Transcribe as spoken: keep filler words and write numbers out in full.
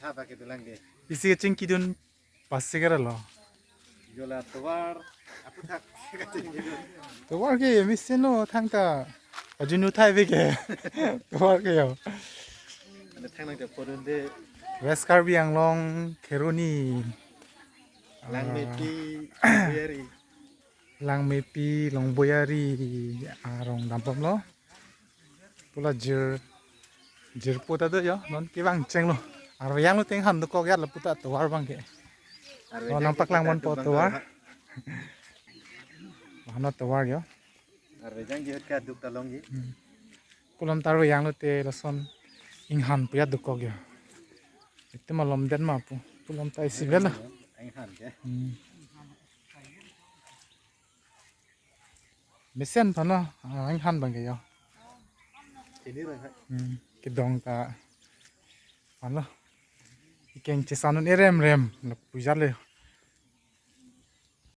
Tha ba kedo lang ke. Isi kachingkidun pasi kara lo. Jola tovar aputhak kachingkidun. Tovar ke mesen lo thangta pajunu thai be ke. Tovar ke yo. Ane thang nang te podun de. West Karbi Anglong Kheroni. Langmepi, Boyari. Langmepi, Longboyari arong dambom lo. Pula jir, jirpo ta do yo, non kevang chenglo. Arve yang lo te inghan dokok ya lapu ta tovar abang ke. Arve Oh, yang nang paklang kita mon po duk bang tovar. Ha. Hano tovar yo. Arve yang kita duk ta longji. Hmm. Pulam ta arve yang lo te lason inghan pu ya dokok yo. Itum malom den ma pu. Pulam ta isi bela. Inghan ke. Hmm. Mesen pano, ah, inghan abang ke yo. Ini rang ha. Hmm, kedong ta. Pano. Ikeng chesanun erem rem, lapu jale.